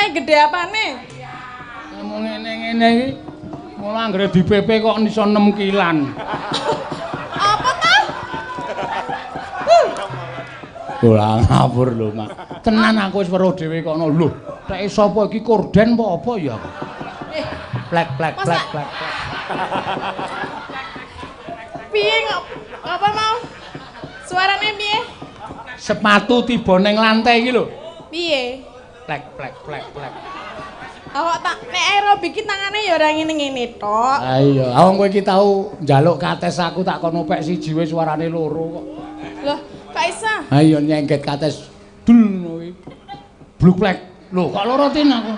Suarane gede apane? Ngomong ngene-ngene iki. Mula anggere di PP kok iso 6 kilan. Apa ta? Ora ngawur lho, Mak. Tenan aku wis weruh dhewe kono. Lho, teke sapa iki korden apa apa ya aku? Plek plek plek plek. Piye kok? Apa mau? Suarane piye? Sepatu tiba ning lantai iki lho. Piye? Plek plek plek plek. Awak tak nek aerobik iki tangane ya ora ngene-ngene tok. Ha iya, wong kowe iki tau njaluk kates aku tak kono pek siji wis suarane loro kok. Loh, kok iso? Ha iya nyengget kates dul ngono kuwi. Bluk plek. Lho, kok loro tin aku?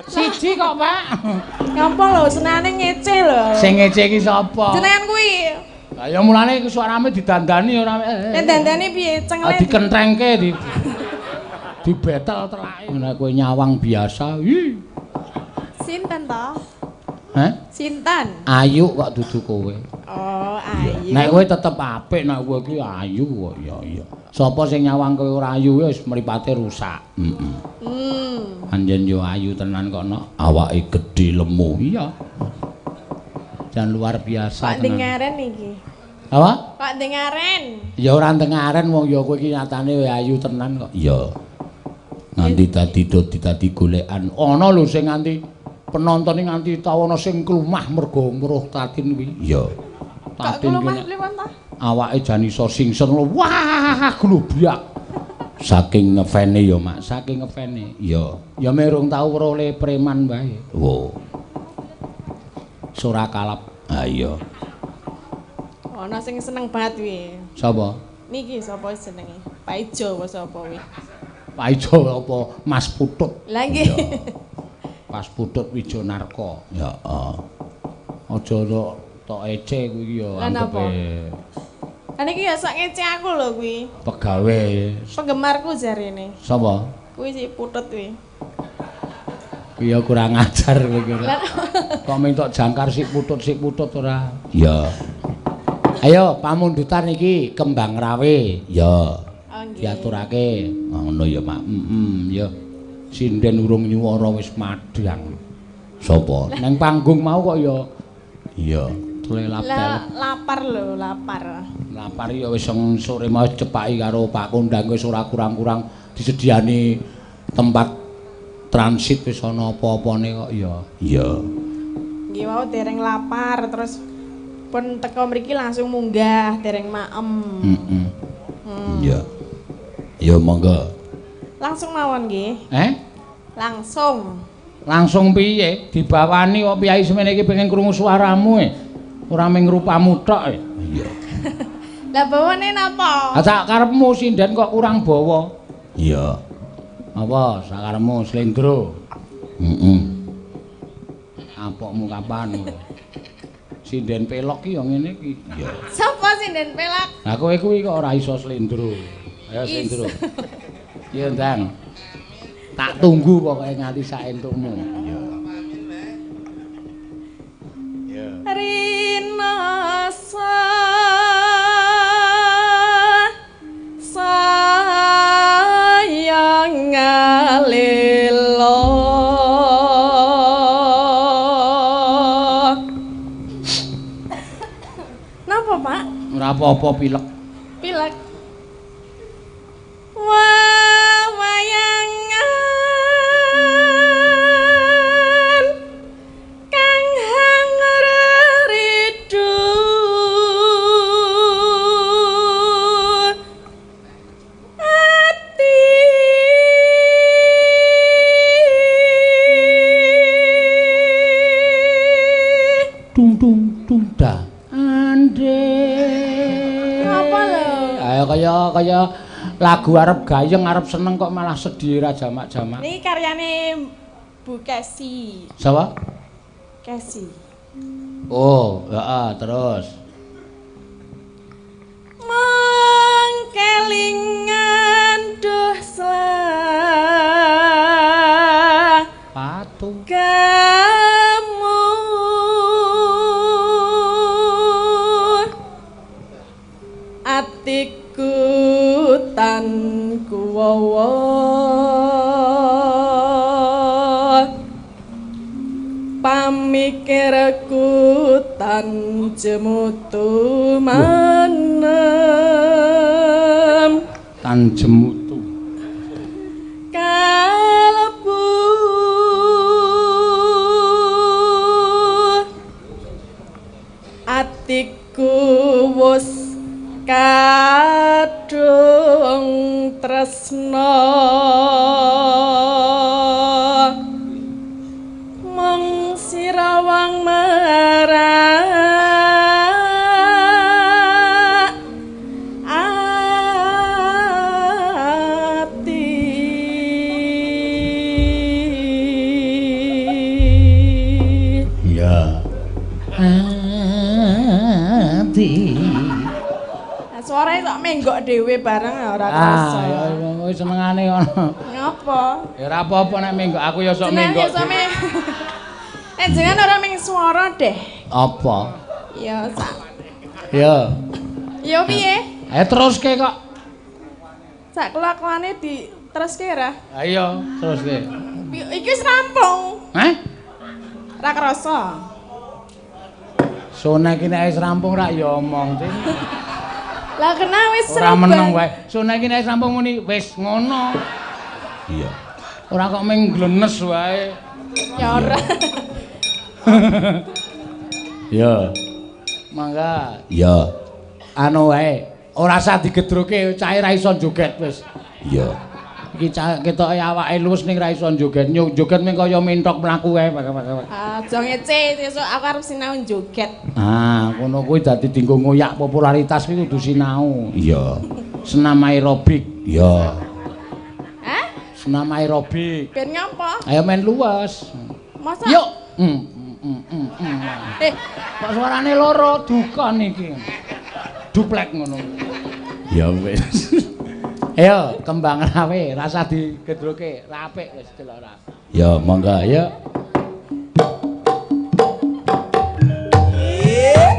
Siji kok, Pak. Ngapa lho senane ngece lho. Sing ngece iki sapa? Jenengan kuwi. Lah ya mulane iku suarane didandani ora. Nek dandani piye? Cengle. Dikentrengke di dibetel telake. Nek kowe nyawang biasa. Ih. Sinten to? Hah? Sinten? Ayu kok dudu kowe. Oh, ayu. Nek kowe tetep apik, nek kowe iki ayu kok. Ya iya. Sapa sing nyawang kowe ora ayu wis mripate rusak. Heeh. Anjen yo ayu tenan kok no. Awake gedhe lemu. Iya. Jan luar biasa tenan. Kok dengaren iki? Apa? Kok dengaren? Ya ora dengaren wong ya kowe iki nyatane ayu tenan kok. Iya. Nganti dadi dadi golekan. Ana lho sing nganti penonton iki nganti tau ana sing klumah mergo weruh Tatin kuwi. Iya. Tatin kuwi awake jan iso singsen lho. Wah, globyak. Saking ngefane ya, Mak. Saking ngefane. Iya. Ya merung tau weruh le preman wae. Wo. Sora kalap. Ha iya. Ana sing seneng banget kuwi. Sapa? Niki sapa jenenge? Pak Ijo apa sapa kuwi? Pak Ijo apa Mas Putut? Lah nggih. Mas Putut Wijonarko. Ya heeh. Aja tok ece kuwi ya anggepe. Lah niki ya sok ngece aku lho kuwi. Pegawe. Penggemarku jarene. Sapa? Kuwi si Putut kuwi. Kuwi ya kurang ajar kowe iki. Kok minta jangkar si Putut ora? Iya. Ayo pamundutan iki Kembang Rawe. Ya. Oh, diaturake. Ngono ya, Mak. Heeh, ya. Sinden urung nyuwara wis madhang. Sapa? Nang panggung mau kok ya. Iya, tlelap. Lapar lho, lapar. Lapar ya wis sore mau cepaki karo Pak Kondang wis ora kurang-kurang disediani tempat transit wis ana apa-apane kok ya. Iya. Nggih wau dereng lapar terus pun teko mriki langsung munggah dereng maem. Heeh. Iya. Ya monggo. Langsung mawon nggih. Eh? Langsung. Langsung piye? Dibawani kok piyai semene iki pengen krungu suaramu e. Ora mung rupamu tok e. Iya. Lah bawane napa? Ha sak karepmu sinden kok kurang bawa. Iya. Apa sakarepmu slendro? Heeh. Apokmu kapan kowe? Sinden pelok ki ya ngene iki. Iya. Sapa sinden pelok? Lah kowe kuwi kok ora iso slendro. Ayo slendro. Iya, Ndang. Tak tunggu pokoke nganti sak entukmu. Iya. Iya. Rina sayang ngalelo. Napa, Pak? Ora apa-apa pilek. Pilek. Kaya lagu arep gayeng arep seneng kok malah sedih ra jamak-jamak. Niki karyane Bu Kesi. Sapa? Kesi. Oh, heeh, terus. Mangkelingan duh patu kamu atiku tan kuwawa. Pemikirku tan jemutu manem. Tan jemutu. Kalebu atiku wis kadung tresna mung sira wong merak ati. Iya. Ati. Suarane tok menggok dhewe bareng ora kerasa. Ah, ya wis senengane ngono. Ngapa? Ya ora apa-apa nek menggok, aku ya sok menggok. Nek jenengan ora ming swara deh. Apa? Ya sak. Ya. Ya piye? Ayo teruske kok. Sak kelakuane diteruske ora? Ayo, teruske. Iki wis rampung. Hah? Ora kerasa. Sone iki nek wis rampung rak ya omong. Lah kena wis ora meneng wae. Sone iki nek rampung muni wis ngono. Iya. Ora kok mung glenes wae. Ya ora. Ya. Mangga. Ya. Anu wae, ora usah digedroke, cahe ra iso joget wis. Iya. Iki ketoke awake luwes ning ra iso joget. Joget mung kaya mentok mlaku wae. Aja ngece, sesuk aku arep sinau joget. Ah, ngono kuwi dadi dienggo ngoyak popularitas kuwi kudu sinau. Iya. Senam aerobik. Iya. Hah? Senam aerobik. Ben ngapa? Ayo main luwes. Masa? Yuk. Kok suarane loro duka niki. Duplek ngono. Ya wis. Ayo kembang rawe, rasa digedroke, rapik wis delok ora. Ya monggo ayo. Yeah.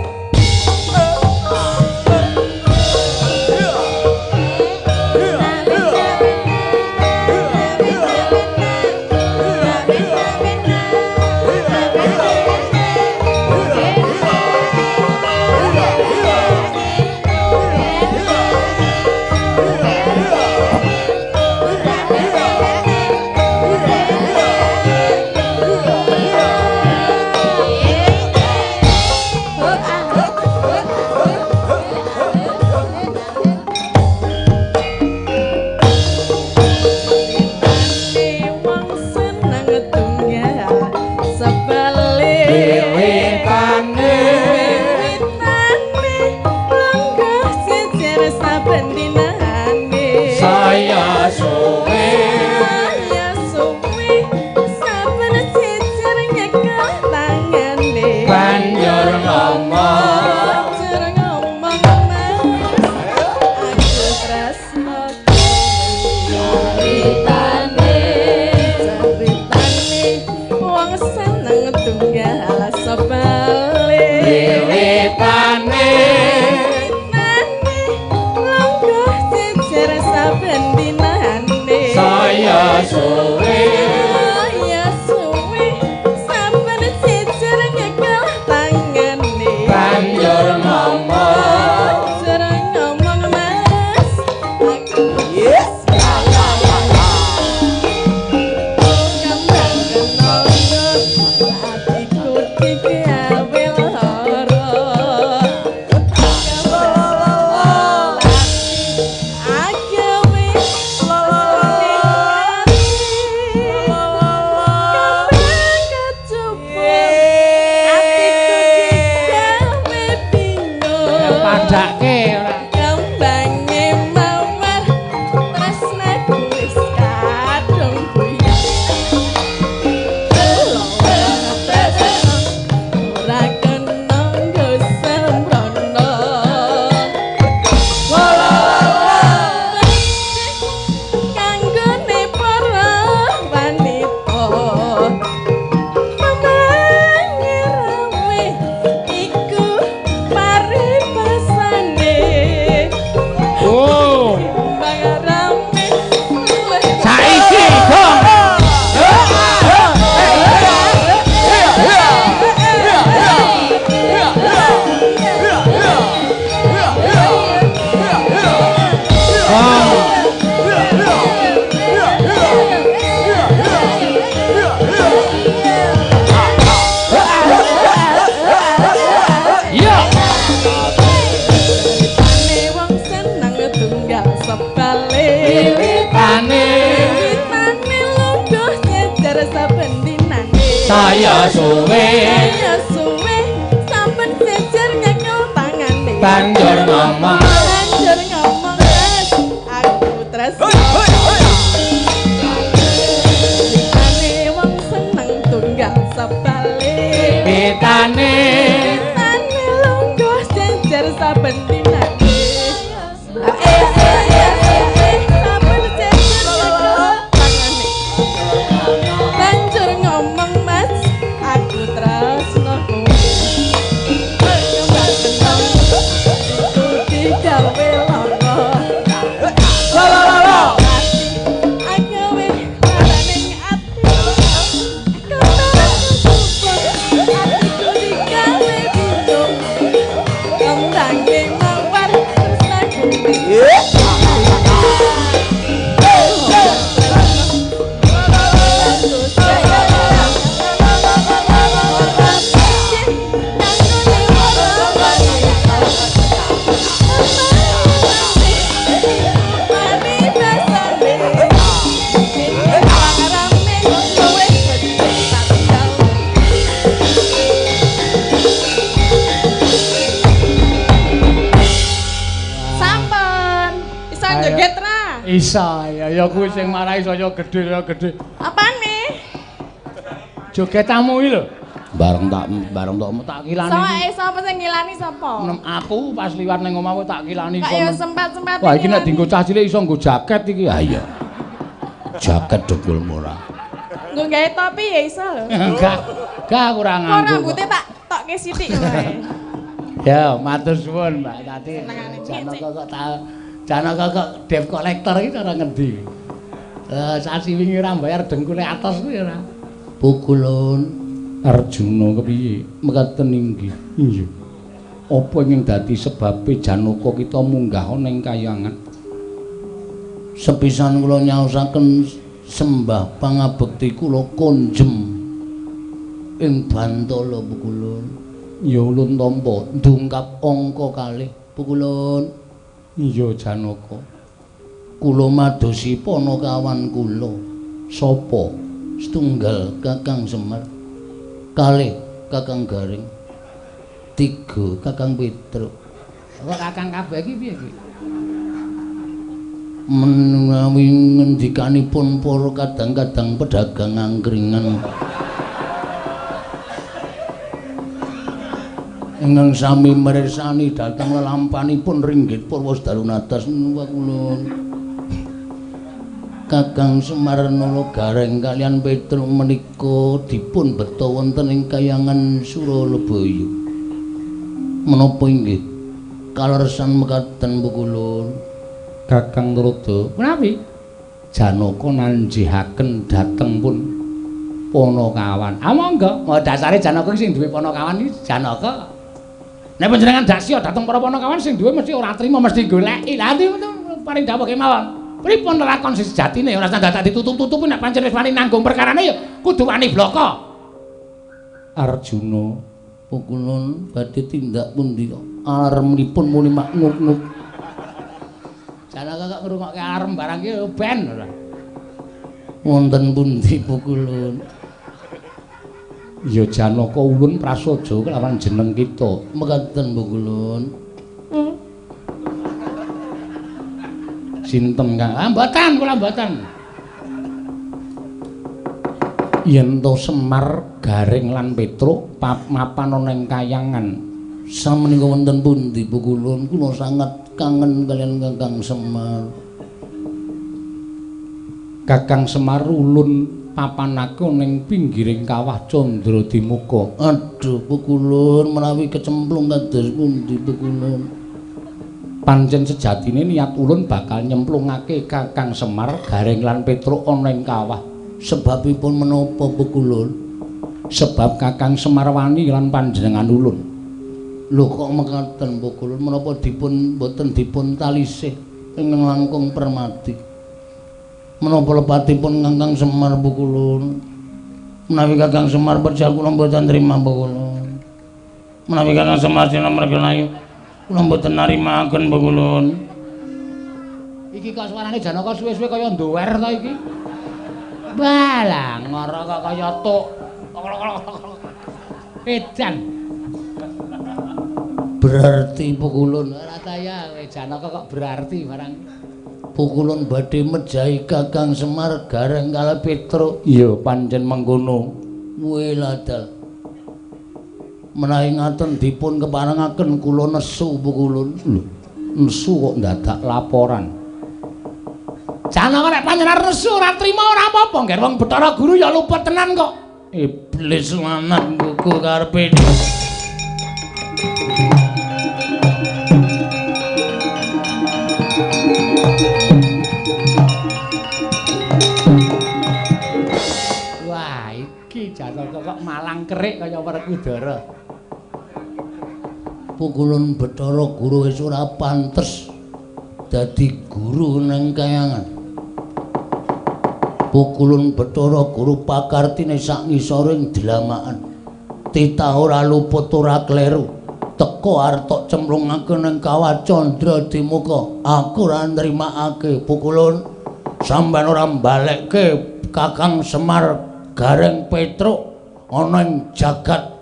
jejer saben dinane. Saya suwe. Saya suwe saben jejer nyekel tangane. Banjur ngomong. Banjur ngomong mas aku tresno. Pitane wong seneng tunggal sebalik. Pitane. Pitane lungguh jejer saben dinane. Banjur ngomong mas aku tresno kowe. Digawe lara. La la la la. Aku wis laraning ati. Atiku digawe bingung. Kembange mawar tresnaku wis. Isa ya ya kuwi sing marai saya gedhe saya gedhe. Apane? Joget tamu iki lho. Bareng tak kilani. Soale sapa sing ngilani sapa? Aku pas liwat ning omahku tak kilani. Kok ya sempat-sempat. Wah iki nek dienggo cah cilik iso nggo jaket iki. Ha iya. Jaket dengkul ora. Nggo gawe topi ya iso lho. Enggak. Enggak aku ora nganggo. Kok rambute tak tokke sithik wae. Ya, matur suwun Mbak Tati. Janaka kok ta Janaka kok debt collector iki cara ngendi? Sasi wingi ora mbayar dengkule atos kuwi ora. Pukulun Arjuna kepiye? Mekaten inggih. Iya. Apa ing dadi sebabe Janaka kita munggah ana ing kayangan? Sepisan kula nyaosaken sembah pangabekti kula konjem ing Bantala Pukulun. Ya ulun tampa ndungkap angka kalih Pukulun. Iya Janaka. Kula madosi panakawan kula. Sapa? Setunggal Kakang Semar, kalih Kakang Gareng, tiga Kakang Petruk. Kok Kakang kabeh iki piye iki? Menawi ngendikanipun para kadang-kadang pedagang angkringan ingkang sami mirsani dhateng lelampanipun ringgit purwa dalu natas kula. Kakang Semar Nala Gareng kalian Petruk menika dipun beta wonten ing kayangan Suralabaya. Menapa inggih kaleresan mekaten Pukulun? Kakang Narada, menawi Janaka nanjihaken dhateng pun Panakawan. Ah monggo, dasare Janaka sing duwe Panakawan iki Janaka. Nek panjenengan dasya dhateng para Panakawan sing duwe mesti ora trima, mesti goleki. Lah paring dawuh kemawon. Pripun lakon sing sejatine ora dadak ditutup-tutupi nek pancen wis wani nanggung perkarane ya kudu wani bloko. Arjuna, Pukulun badhe tindak pundi alarmipun muni maknuk-nuk. Janaka kok ngrungokke alarm barang iki ben ora. Wonten pundi Pukulun? Ya Janaka ulun prasaja kelawan jeneng kita. Mekaten Pukulun. Sinten Kang? Ah mboten, kula mboten. Yen to Semar, Gareng lan Petruk mapan ana ing kayangan. Samenika wonten pundi Pukulun? Kula sangat kangen kalian Kakang Semar. Kakang Semar ulun papanake ning pinggiring kawah Candradimuka. Aduh Pukulun, menawi kecemplung kados pundi Pukulun? Pancen sejatine niat ulun bakal nyemplungake Kakang Semar, Gareng lan Petruk ana ing kawah. Sebabipun menapa Pukulun? Sebab Kakang Semar wani lan panjenengan ulun. Lho kok mekaten Pukulun? Menapa dipun boten dipun talisih ingkang langkung permati? Menapa lepatipun Kakang Semar Pukulun? Menawi Kakang Semar percaya kula mboten trima Pukulun. Menawi Kakang Semar sinamrga ayu kula mboten narimaken Pukulun. Iki kok suarane Janaka suwe-suwe kaya ndower to iki. Balah ngoro kok kaya tuk. Edan. Berarti pukulun ora kaya kowe Janaka kok berarti barang. Pukulun badhe mejahi Kakang Semar Gareng kalih Petruk. Iya pancen mengkono. Weladal. Menawi ngaten dipun keparengaken kula nesu pukulun. Lho, nesu kok ndadak laporan. Janaka nek panjenengan nesu ora trima ora apa-apa, ngger wong Bathara Guru ya luput tenan kok. Iblis lanang gugu karepe. Wah, iki Janaka kok malang kerik kaya Werkudara. Pukulun Bathara Guru wis ora pantes dadi guru nang kayangan. Pukulun Bathara Guru pakartine sak ngisoring dlamakan. Titah ora luput ora kleru. Teko arep cemplungake nang kawah Candra Dimuka. Aku ora nrimakake pukulun. Sampeyan ora mbalekke Kakang Semar Gareng Petruk ana ing jagat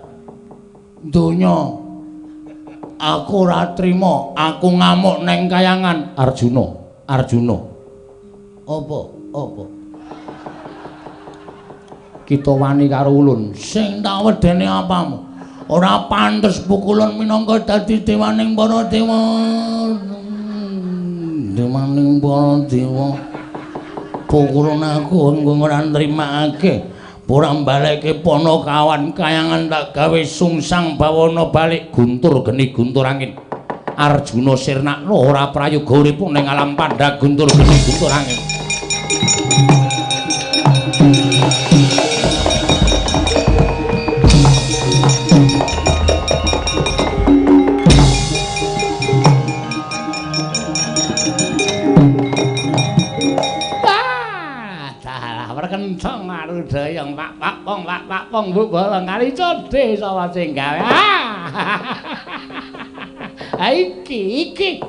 donya. Aku ora trima, aku ngamuk neng kayangan. Arjuna, Arjuna. Apa? Apa? Kita wani karo ulun. Sing tak wedene apamu? Ora pantes pukulun minangka dadi dewaning para dewa. Dewaning para dewa. Pukulun aku engko ora nrimakake. Ora mbalekke Panakawan kayangan tak gawe sungsang bawana balik guntur geni guntur angin. Arjuna sirnakno ora prayoga urip ning alam pandha guntur geni guntur angin. Kenceng arudayang pak pak pong pak pak pong bu bolong kali codhe sapa sing gawe. Ha iki iki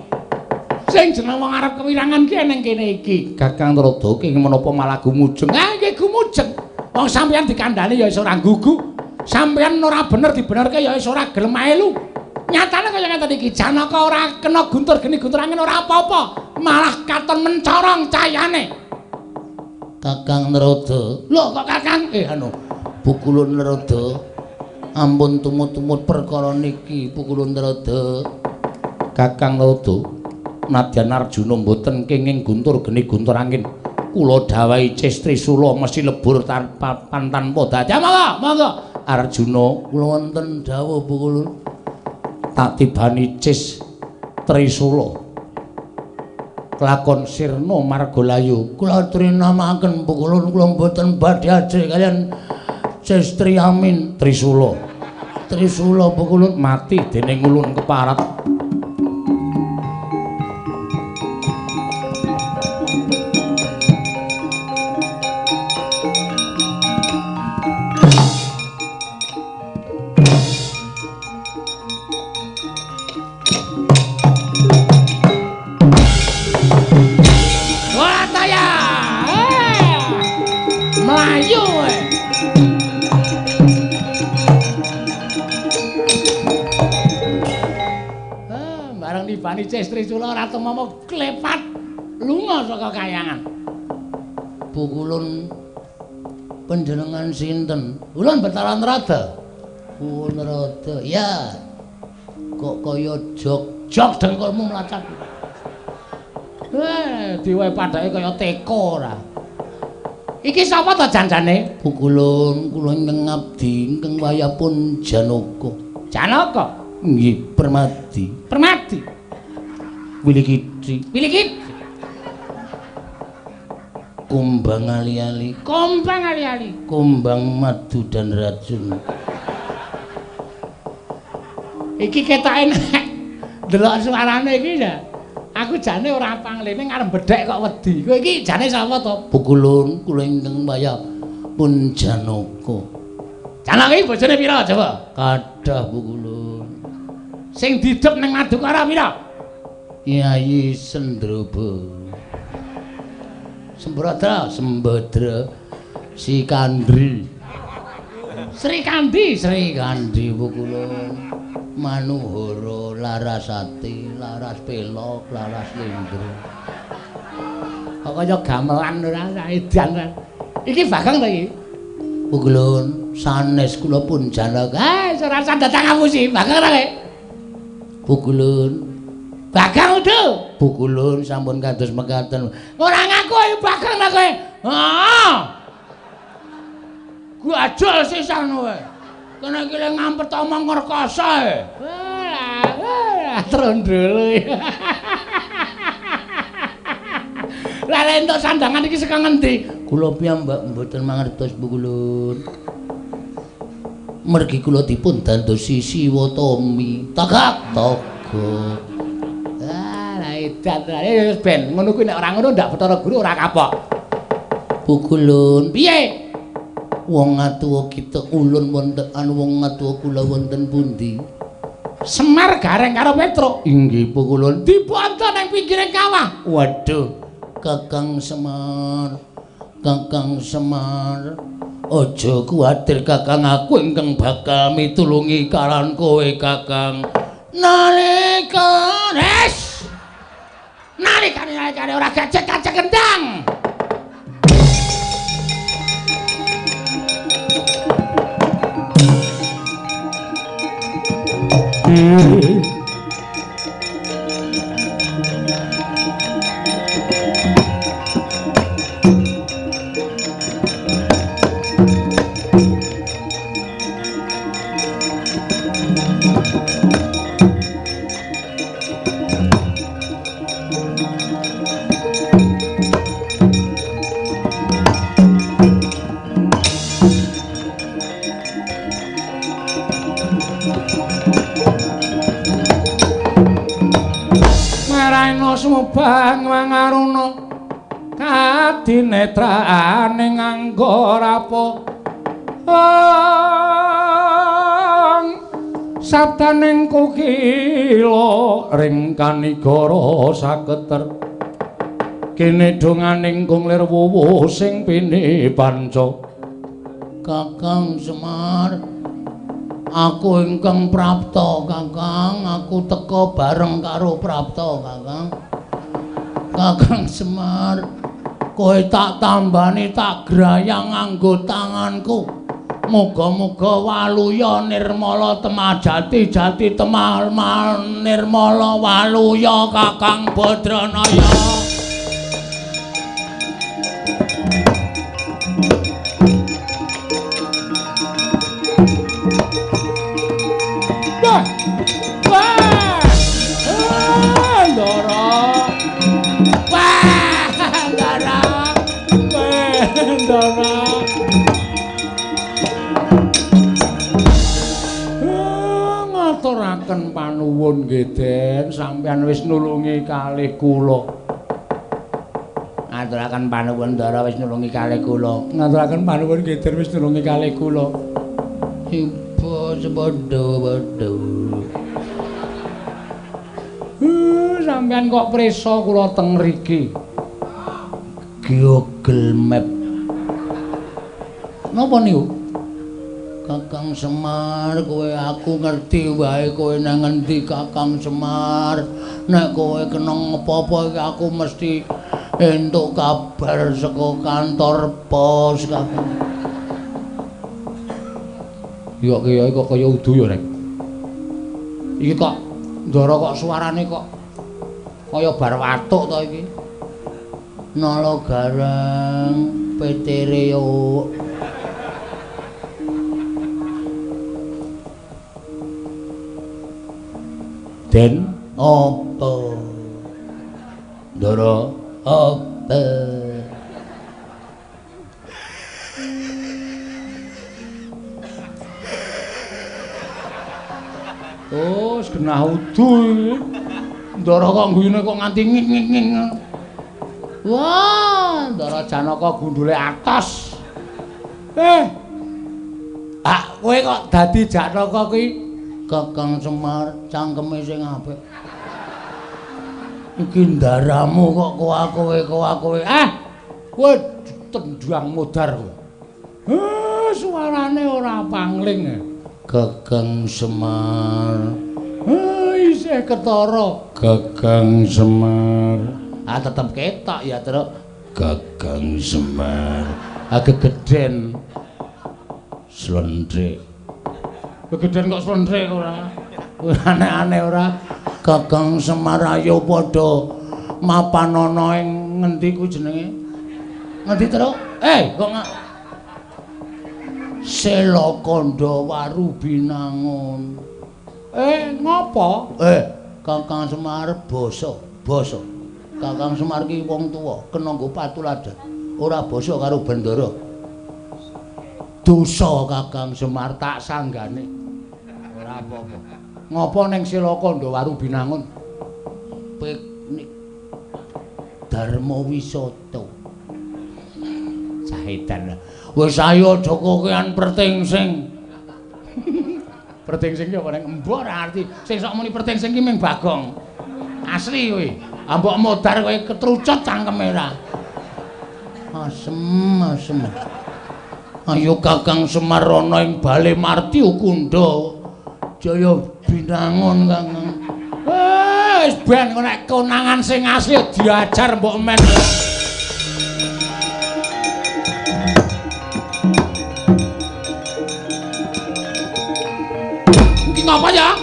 sing jeneng wong arep kewirangan ki ning kene iki. Kakang Narada ki menapa malah gumujeng. Ha iki gumujeng. Wong sampeyan dikandhani ya iso ora gugu. Sampeyan ora bener dibenerke ya iso ora gelem melu. Nyatane kaya ngeten iki Janaka ora kena guntur geni guntur angin ora apa-apa, malah katon mencorong cayane. Kakang Narada. Lho kok Kakang? Anu, Pukulun Narada. Ampun tumut-tumut perkara niki, Pukulun Narada. Kakang Narada, nadyan Arjuna mboten kenging guntur geni guntur angin. Kula dawuhi Ces Trisula mesti lebur tanpa tanpa dadi. Monggo, monggo. Arjuna, kula wonten dawuh Pukulun. Tak tibani Ces Trisula. Lakon sirna margalayu. Kula trinamaken Pukulun, kula mboten badhe ajrih kaliyan Ces Triamin Trisula. Trisula Pukulun mati dening ulun keparat. Ces Trisula ora tumama klepat lunga saka kayangan. Pukulun panjenengan sinten? Ulun Bathara Narada. Ulun Narada. Ya. Kok kaya jog jog dengkulmu mlacak. Diwehi padake kaya teko ora. Iki sapa to janjane? Pukulun kula ingkang ngabdi ingkang wayahipun Janaka. Janaka? Nggih, Permadi. Permadi. Wilikiti. Wilikiti. Kumbang ali-ali. Kumbang ali-ali. Kumbang madu dan racun. Iki ketoke nek ndelok suarane iki ya. Aku jane ora panglene arep bedhek kok wedi. Kowe iki jane sapa to? Pukulun kula ingkang wayah pun Janaka. Janaka iki bojone pira coba? Kathah Pukulun. Sing didep ning Madukara pira? Yayi Sendroba. Sembradra, Sembadra. Si Kandri. Sri Kandi, Sri Kandi pukulun. Manuhara Larasati, Laras Pelok, Laras Lindro. Kok kaya gamelan ora edan. Iki Bagong ta iki? Pukulun sanes kula pun Janaka. Ah, ora usah datang ngapusi, Bagong ta kowe? Pukulun. Bagong udu. Pukulun sampun kados mekaten. Ora ngaku ayo Bagong ta kowe? Heeh. Gajal sisan kowe. Kena iki le ngampet omong ngrekoso e. Wah, trondol. Lah lek entuk sandangan iki saka ngendi? Kula piyambak mboten mangertos pukulun. Mergi kula dipun dandosi Siwa Tomi. Tagak toga. Ah, lah edan. Wis ben ngono kuwi nek ora ngono ndak Bathara Guru ora kapok. Pukulun. Piye? Wong atuwa kita ulun wonten anu wong atuwa kula wonten pundi? Semar Gareng karo Petruk. Inggih pukulun. Diponco nang pinggire kawah. Waduh, Kakang Semar. Kakang Semar, aja kuwatir Kakang, aku ingkang bakal mitulungi karan kowe Kakang. Nalika wis. Nalikane ora gajek-gajek kendang. Sumubang mangaruna kadinetrane nganggo rapo sabdaning kukila ring kanigara saketer kene donganing kung lir wuwuh sing pini panca. Kakang Semar, aku ingkang prapta Kakang, aku teka bareng karo prapta Kakang. Kakang Semar, kowe tak tambani tak grayang nganggo tanganku. Muga-muga waluya nirmala temah jati jati temah nirmala waluya Kakang Badranaya. Wah! Wah! Ndara. Wah, Ndara. Wah, Ndara. Ngaturaken panuwun nggih Den, sampeyan wis nulungi kalih kula. Ngaturaken panuwun Ndara wis nulungi kalih kula. Ngaturaken panuwun nggih Den wis nulungi kalih kula. Ibu sepadha-padha. Sampeyan kok prisa kula teng mriki? Google Map. Napa niku? Kakang Semar, kowe aku ngerti wae kowe nang ngendi Kakang Semar. Nek kowe kena apa-apa iki aku mesti entuk kabar saka kantor pos Kakang. Iya kiai kok kaya udu ya rek. Iki kok Ndara kok suarane kok kaya bar watuk to iki. Nala gareng petere yo. Den apa? Ndara apa? Oh, genah udu iki. Ndara kok ngguyune kok nganti ngik ngik ngik. Wah, Ndara Janaka gundule atos. Ah, kowe kok dadi Janaka kuwi? Kakang Semar cangkeme sing apik. Iki ndaramu kok kowe. Ah, kowe tendang modar kowe. Suarane ora pangling. Kakang Semar. Isih ketara. Kakang Semar. Ah tetep ketok ya, Truk. Kakang Semar. Ah gegeden. Slendrik. Gegeden kok slendrik ora? Aneh-aneh ora. Kakang Semar ayo padha mapanana ing ngendi ku jenenge? Ngendi, Truk? Kok Selakandha Waru Binangun. Ngopo? Kakang Semar basa, basa. Kakang Semar ki wong tuwa, kena nggo patuladan. Ora basa karo bendara. Dosa Kakang Semar tak sanggane. Ora apa-apa. Ngopo ning Selakandha Waru Binangun? Piknik Dharma Wisata. Cahidan. Wis ayo aja kokean pertingsing. Pertingsing ki apa ning embo ora arti. Sing sok muni pertingsing ki ming Bagong. Asli kowe. Ambok modar kowe ketrucut cangkeme ora. Asem, asem. Ayo Kakang Semar ana ing Bale Marti Ukunda. Jaya Binangun Kakang. Wis ben kok nek konangan sing asli diajar mbok men. Iki ngapa ya?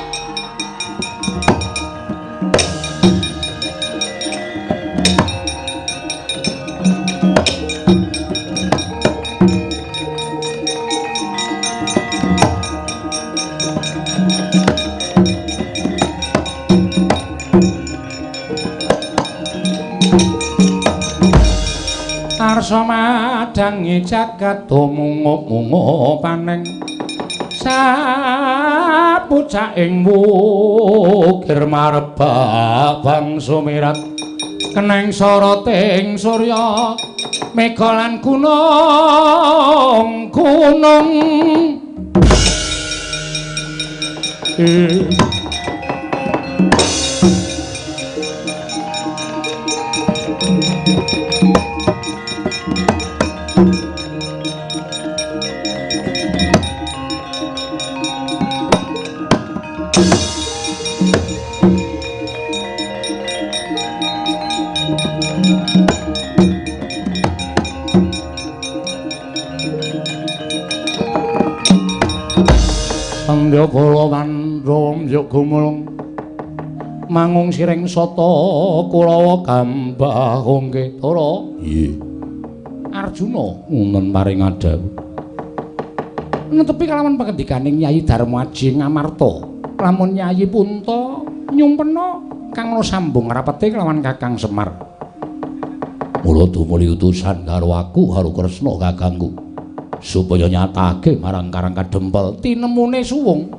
Arsa madangi jagat mungup-mungup paneng sapucaking wukir marbak bangsa mirat keneng soroting surya mega lan gunung gunung. Sandya kala wan gumulung mangung siring sata Kurawa gambah ongke Tara. Nggih. Arjuna wonten paring adhawuh. Netepi kalawan pangendikaning Yayi Darmaji Ngamarta. Lamun Yayi Punta nyumpena kang ana sambung rapete kelawan Kakang Semar. Mula tumuli utusan karo aku karo Kresna kakangku supaya nyatake marang Karang Kadempel tinemune suwung.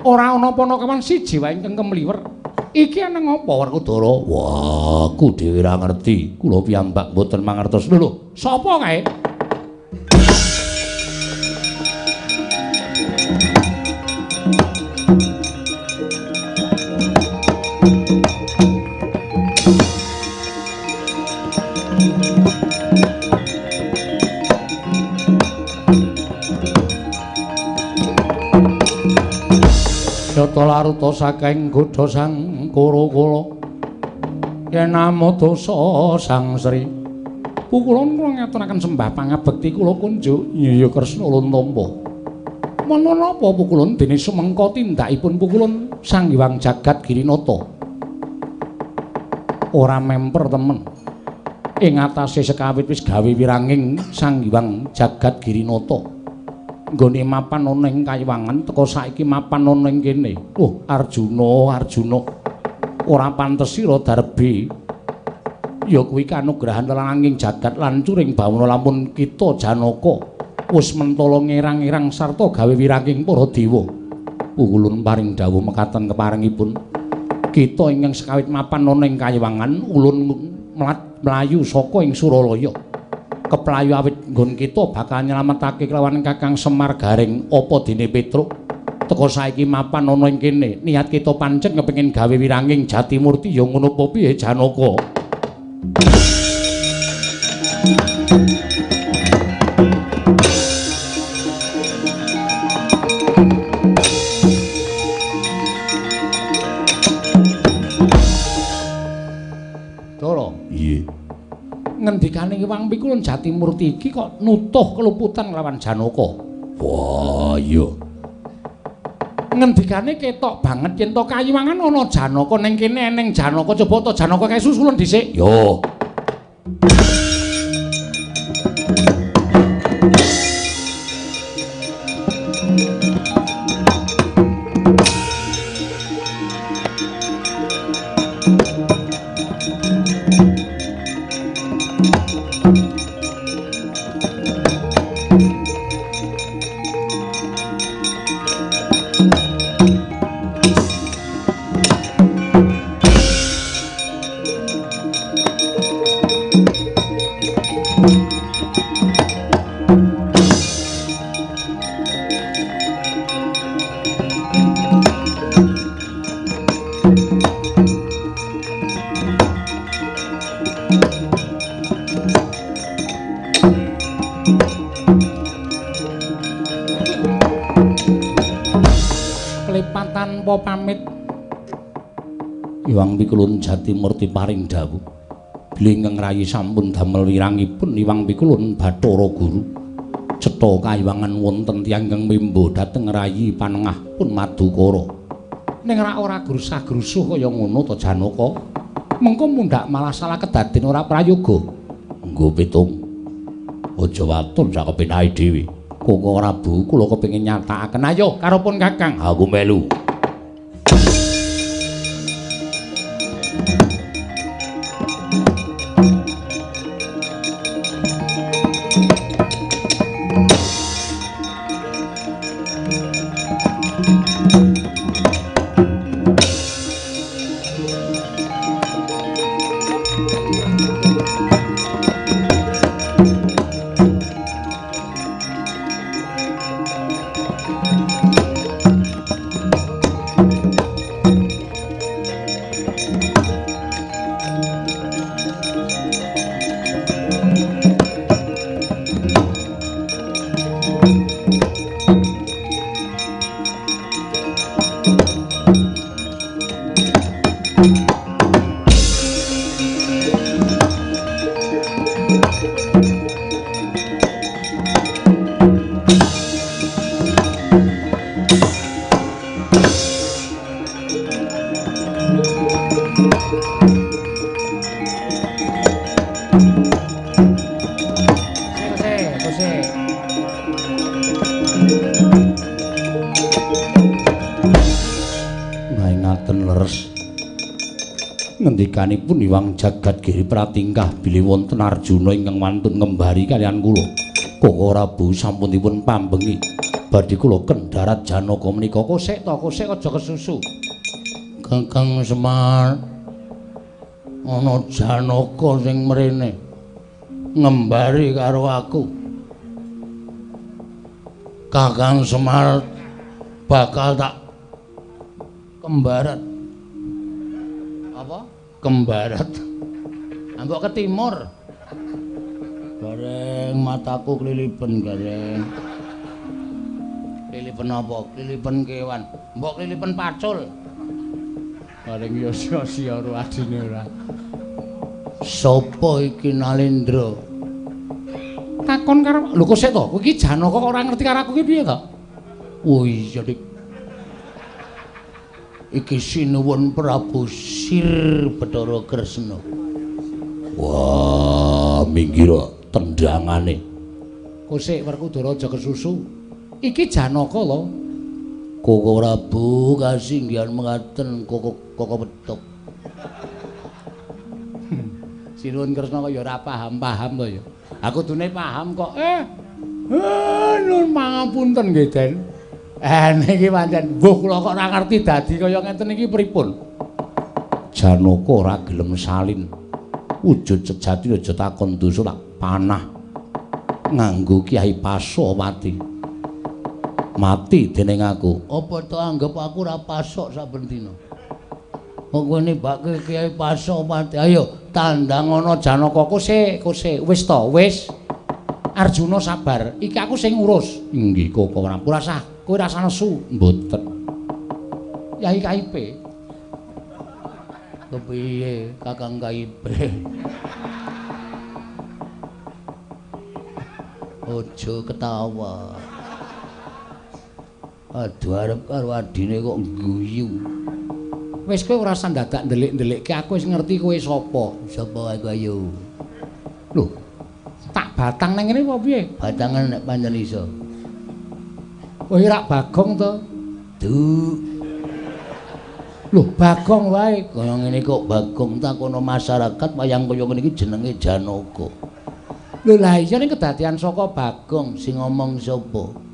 Ora ana panakawan siji wae ingkang kemliwer. Iki ana ngapa Werkudara? Wah, aku dhewe ora ngerti. Kula piyambak mboten mangertos. Lho, sapa kae? Yata laruta saking godha sang Kura-kura yen namata sang Sri Pukulun kula ngaturaken sembah pangabekti kula kunjuk Yaya Kresna ulun tampa. Menapa napa pukulun dene sumengka tindakipun pukulun Sang Hyang Jagat Girinata. Ora memper temen. Ing atase sekawit wis gawe wiranging Sang Hyang Jagat Girinata. Nggone mapan ana ing kayiwangan teka saiki mapan ana ing kene. Oh, Arjuna, Arjuna. Ora pantes sira darbe. Ya kuwi kanugrahan langing jagat lan curing bawana lamun kita Janaka wis mentala ngerang-erang sarta gawe wiranging para dewa. Ulun paring dawuh mekaten keparengipun. Kita ingkang sekawit mapan ana ing kayiwangan ulun mlayu saka ing Suralaya. Keplayu awit nggon kita bakal nyelametake kelawan Kakang Semar Gareng apa dene Petruk. Teka saiki mapan ana ing kene niat kita pancen kepengin gawe wiranging Jatimurti ya ngono apa piye Janaka? Dara. Iya. Ngendikane Hyang Pikulun Jatimurti iki kok nutuh keluputan lawan Janaka. Wah, iya. Ngendikane ketok banget yen to kayiwangan ana Janaka ning kene eneng Janaka, coba to Janaka kae susulen dhisik. Yo. Pamit Hyang Pikulun Jatimurti paring dawuh bilih ingkang rayi sampun damel wirangipun Hyang Pikulun Bathara Guru cetha kayiwangan wonten tiyang ingkang mimba dhateng rayi panengah pun Madukara. Ning rak ora grusah-grusuh kaya ngono to Janaka, mengko mundhak malah salah kedaden ora prayoga. Nggo pitung aja watun sak kepenake dhewe. Koko Prabu kula kepengin nyatakaken ayo karopun Kakang aku melu. Ngendikanipun Hyang Jagat Giri pratingkah bilih wonten Arjuna ingkang wantun ngembari kaliyan kula. Koko Prabu sampun dipun pambengi badhe kula kendharat Janaka menika. Kosek to, kosek aja kesusu. Kakang Semar, ana Janaka sing mrene ngembari karo aku. Kakang Semar bakal tak kembarat. Apa? Kembarat. Ambok ke timur. Gareng mataku klilipen, gareng. Klilipen apa? Klilipen kewan. Mbok klilipen pacul. Gareng yo sia-sia ro adine ora. Sopo iki Nalendra? Takon karo lho kok sik to? Kowe iki Janaka kok ora ngerti karo aku ki piye to? Oh iya Dik. Iki sinuwun Prabu Sir Bathara Kresna. Wah, minggir tendangane. Kosek Werkudara aja kesusu. Iki Janaka lho. Koko Prabu kasinggihan mengaten koko koko petuk. Sinuwun Kresna kok ya ora paham-paham to ya. Aku dune paham kok. Nun mangapunten nggih, Den. Niki pancen mbuh kula kok ora ngerti dadi kaya ngenten iki pripun. Janaka ora gelem salin. Wujud sejati aja takon dosa tak panah nganggo Kyai Pasopati. Mati dening aku. Apa to anggap aku ora pasok saben dina? Kok kowe nibake Kyai Pasopati. Ayo tandang ana Janaka kosek, kosek. Wis to, wis. Arjuna sabar, iki aku sing ngurus. Inggih Koko Prabu, rasah kowe rasah nesu. Mboten. Yai KIP. Kepiye Kakang KIP? Aja ketawa. Aduh arep karo adine kok guyu. Wis kowe ora usah dadak ndelik-ndelikke, aku wis ngerti kowe sapa. Sapa aku ayo? Lho, tak batang nang ngene apa piye? Batangan nek pancen iso. Kowe rak Bagong to? Du. Lho, Bagong wae. Kaya ngene kok Bagong takono masyarakat wayang kaya ngene iki jenenge Janaka. Lho lah iya ning kedadian saka Bagong sing ngomong sapa?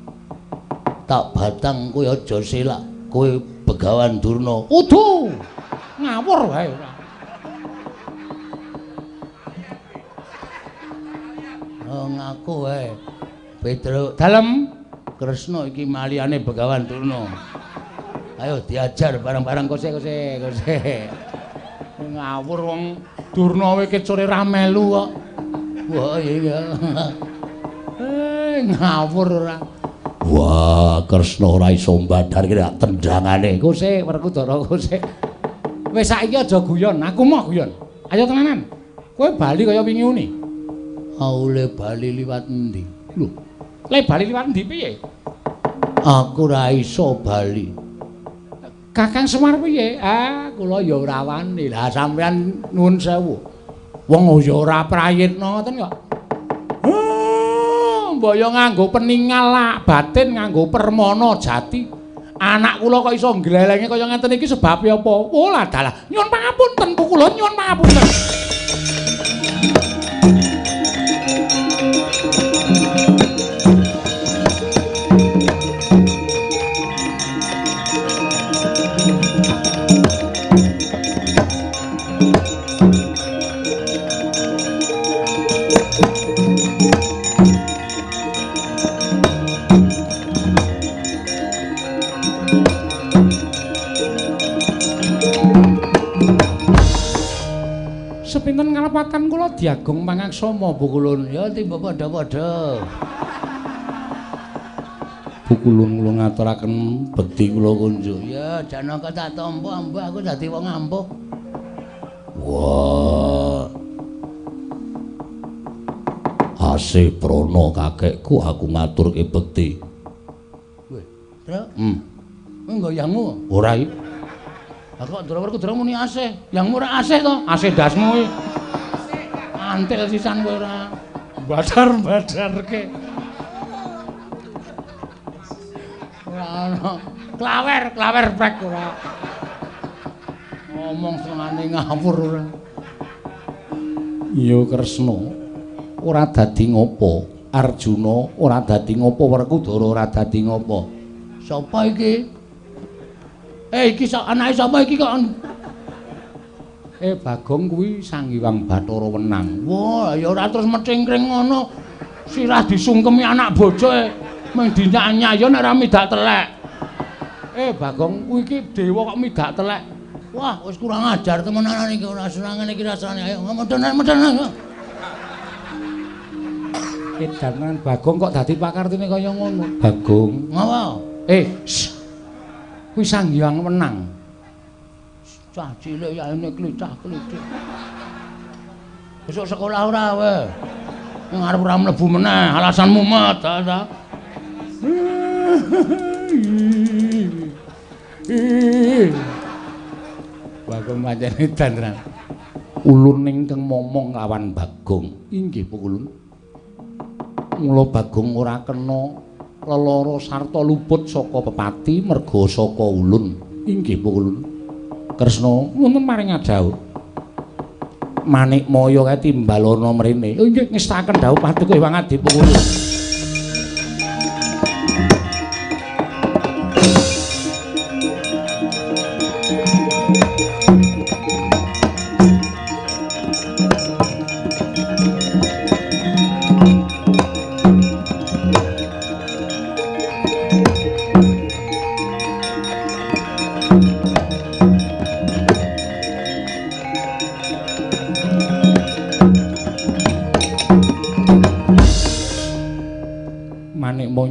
Tak batang kowe aja selak, kowe Begawan Durna. Udu. Ngawur wae ora. Oh ngaku wae. Petruk dalem Kresna iki maliyane Begawan Durna. Ayo diajar barang-barang kose-kose kose. Ngawur wong Durna wae kecure ra melu kok. Wah iya. Ngawur ora. Wah, Kresna ora iso mbadar ki tendangane. Kose Werkudara kose. Wis saiki aja guyon, aku mau guyon. Ayo tenanan. Kowe bali kaya wingi uni. Aule bali liwat endi? Lho, le bali liwat endi piye? Aku ora iso bali. Kakang Semar piye? Ah, kula ya ora wani. Lah sampean nuwun sewu. Wong ya ora prayitna ngoten kok. Mbok ya nganggo peningal lak batin, nganggo permana jati. Anak kula kok iso nglelenge kaya ngeten iki sebabe apa? Oh lah dalah. Nyuwun pangapunten kula, nyuwun pangapunten. Sepinten ngalepatan kula diagung pangaksama Pukulun. Ya tiba padha-padha. Pukulun kula ngaturaken bekti kula kunjuk. Ya Janaka tak tampa ambuh aku dadi wong ampuh. Wah. Asih prana kakekku aku ngaturke bekti. Weh, Truk. Kowe nggoyangmu? Ora iki. Lah kok Ndrawar muni asih. Yangmu ora asih to? Asih ndasmu kuwi. Antil sisan kowe ora. Badar-badarke. Ora ono. Klawer, klawer prek ora. Ngomong senengane ngawur ora. Ya Kresna ora dadi ngopo, Arjuna ora dadi ngopo, Werkudara ora dadi ngopo. Sapa iki? Iki anake sapa iki kok? Bagong kuwi Sang Hyang Bathara Wenang. Wah, ya ora terus mecingkring ngono. Sirah disungkemi anak bojoe mung dinyanyi ya nek ora midak telek. Bagong kuwi iki dewa kok midak telek. Wah, wis kurang ajar temenanan iki, ora senengane iki rasane. Ayo medhen-medhen. Edan Bagong kok dadi pakartine kaya ngono. Bagong. Ngapa? Kuwi Sang Hyang Wenang. Cah cilik ya ini klicah-klicik. Besok sekolah ora kowe. Ning arep ora mlebu meneh, alasan mumet ta ta. Bagong pancen edan tenan. Ulun ingkang momong lawan Bagong. Inggih Pukulun. Mula Bagong ora kena lelara sarta luput saka pepati merga saka ulun. Inggih Pukulun. Kresna wonten maring adhawuh. Manikmaya kae timbalana mrene. Oh inggih ngestaken dhawuh paduka Hyang Adi Pukulun.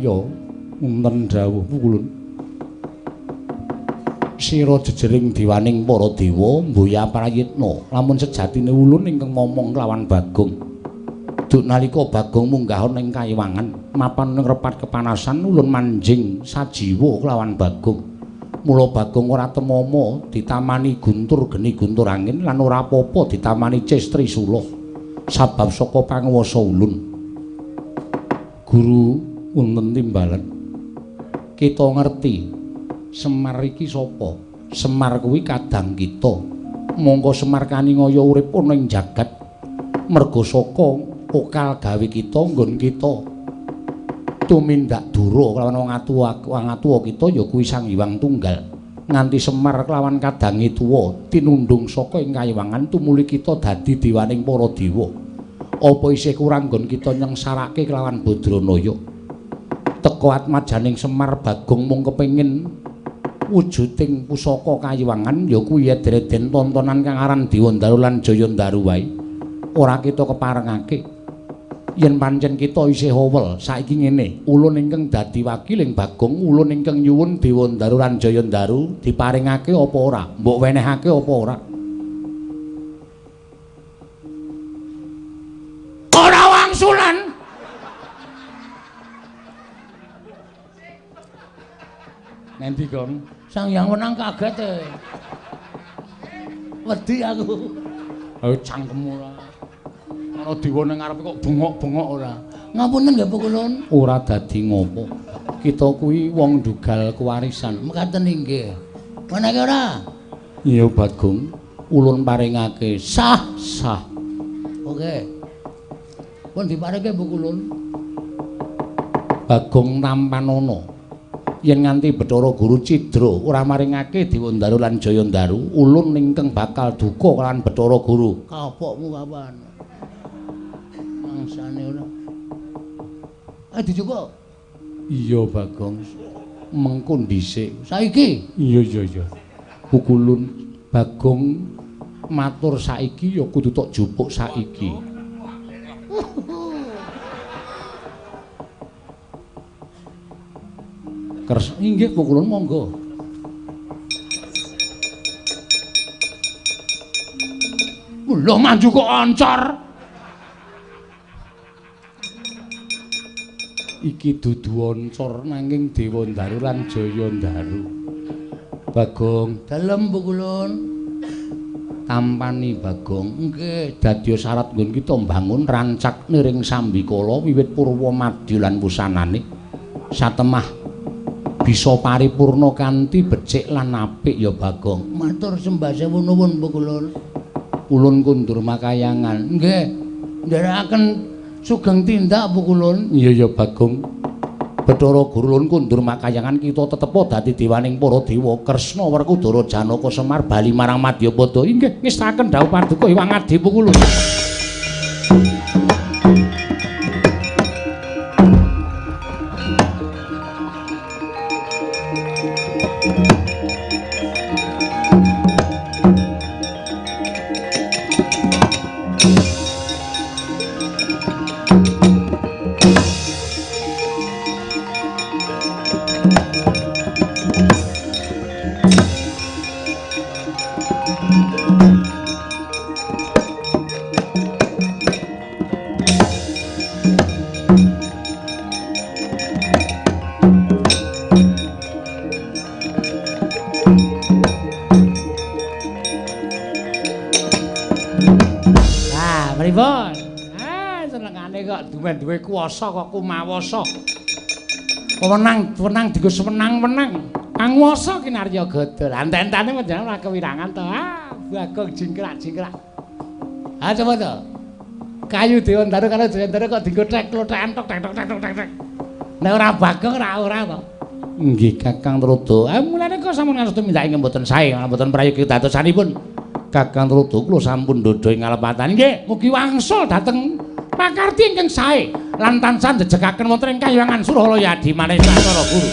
Narya wonten dawuh pukulun. Sira jejering diwaning para dewa mboya prayitna lamun sejatine ulun ingkang momong kelawan Bagong. Duk nalika Bagong munggah ana ing kayiwangan mapan ing repat kepanasan ulun manjing sajiwa kelawan Bagong. Mula Bagong ora temama ditamani guntur geni guntur angin lan ora apa-apa ditamani ces trisula sabab saka panguwasa ulun. Guru wonten timbalan. Kita ngerti Semar iki sapa? Semar kuwi kadang kita. Mongko Semar kaningaya urip ana ing jagat merga saka pokal gawe kita nggon kita tumindak dura kelawan wong atuwa kita ya kuwi Sang Hyang Tunggal. Nganti Semar kelawan kadange tuwa tinundhung saka ing kayiwangan tumuli kita dadi dewaning para dewa. Apa isih kurang nggon kita nyengsarake kelawan Badranaya? Teka atmajaning Semar Bagong mung kepengin wujuding pusaka kayiwangan ya kuwi eden-eden tontonan kang aran Dewandaru lan Jayandaru wae. Ora kita keparengake. Yen pancen kita isih owel saiki ngene, ulun ingkang dadi wakiling Bagong, ulun ingkang nyuwun Dewandaru lan Jayandaru diparingake apa ora? Mbok wenehake apa ora? Ora wangsulan. Nanti Gong, Sang Hyang Wenang kaget e. Wedi aku. Ayo cangkemmu ora. Ana dewa ning ngarepe kok bengok-bengok ora. Ngapunten nggih Pukulun. Ora dadi ngopo. Kita kuwi wong ndugal kewarisan. Mekaten inggih. Menake ora? Iya Bagong, ulun paringake sah sah. Oke. Pun diparingke Pukulun. Bagong tampanana. Yen nganti Bathara Guru cidra ora maringake Dewandaru lan Jayandaru, ulun ingkang bakal duka kelawan Bathara Guru. Kapokmu kapan? Mangsane ora. Dijupuk. Iya Bagong. Mengko dhisik. Saiki? Iya iya iya. Pukulun Bagong matur saiki ya kudu tok jupuk saiki. Kers inggih pukulun monggo. Lho maju kok oncor. Iki dudu oncor nanging Dewandaru lan Jayandaru. Bagong dalem pukulun. Tampani Bagong. Nggih, dadi syarat nggon kita mbangun rancak niring sambikala wiwit purwa madya lan wusanane. Satemah bisa paripurna kanthi becik lan apik ya Bagong. Matur sembah sewu nuwun Pukulun. Ulun kundur makayangan. Nggih, nderekaken sugeng tindak Pukulun. Iya ya Bagong. Bathara Guru ulun kundur makayangan kita tetepa dadi dewaning para dewa Kresna Werkudara Janaka Semar bali marang Madyapada. Inggih, ngestaken dawuh paduka Hyang Adi Pukulun. Duwe kuwasa kok kumawasa. Wenang-wenang dienggo sewenang-wenang. Panguwasa kinarya gada. Enten-entane panjenengan ora kewirangan to. Ah, Bagong jingkrak-jingkrak. Ah coba to. Kayu Dewandaru karo Jayandaru kok dienggo tek-klothekan tok tek tok tek tok tek. Nek ora Bagong ora ora to. Nggih Kakang Truda. Ah mulane kok sampun ngantos tumindak ing mboten sae, mboten prayogi dadosanipun. Kakang Truda kula sampun ndhodha ing ngalepatan. Nggih, mugi wangsul dhateng pakarti ingkang sae lan tansah njejegaken wonten ing kahyangan Suralaya Adimanis Bathara Guru.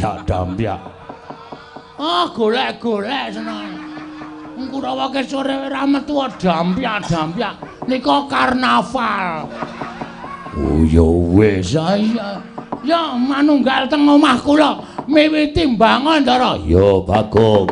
Dampyak-dampyak. Ah, golek-golek seneng. Kurawa ke sore ora metu dampyak-dampyak. Nika karnaval. Oh ya wis, ya. Ya manunggal teng omah kula miwiti mbangun, Ndara. Ya, Bagong.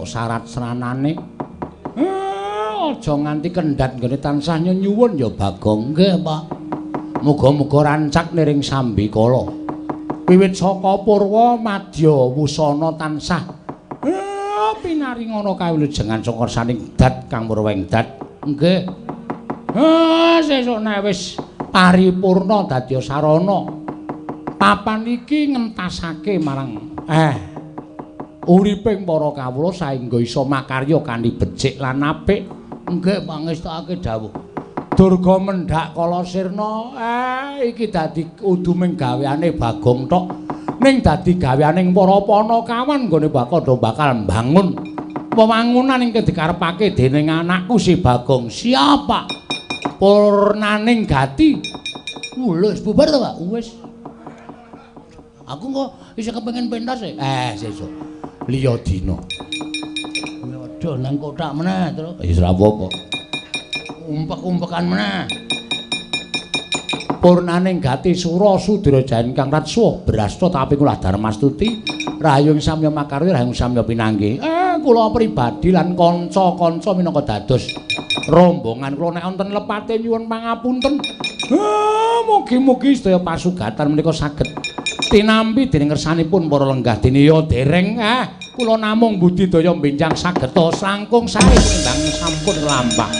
Syarat seranane aja nganti kendhat nggone tansah nyuwun ya Bagong. Nggih, Pak. Muga-muga rancak niring sambikala. Wiwit saka purwa madya wusana tansah pinaringana kawilujengan saka saning dat kang purweng dat. Nggih. Sesuk nek wis paripurna dadi sarana papan iki ngentasake marang uriping para kawula saengga iso makarya kanthi becik lan apik. Nggih, pangestakake dawuh. Durga mendhak kala sirna, iki dadi uduming gaweane Bagong tok, ning dadi gaweaning para panakawan nggone bakal bakal mbangun wewangunan ingkang dikarepake dening anakku si Bagong. Siapa? Purnaning gati. Wis bubar to, Pak? Wis. Aku kok isih kepengin pentas e. Sesuk. Liya dina. Waduh nang kothak meneh, Tru. Wis ora apa-apa. Umpek-umpekan meneh. Purnaning gati sura sudra jayan kang ratsuwa brasta tapi kula Darmastuti rahayung samya makarya rahayung samya pinanggih. Kula pribadi lan kanca-kanca minangka dados rombongan kula nek wonten lepate nyuwun pangapunten. Mugi-mugi sedaya pasugatan menika saged tinampi dening kersanipun para lenggah dene ya dereng kula namung budidaya benjang sageta langkung sae tinimbang sampun lampah.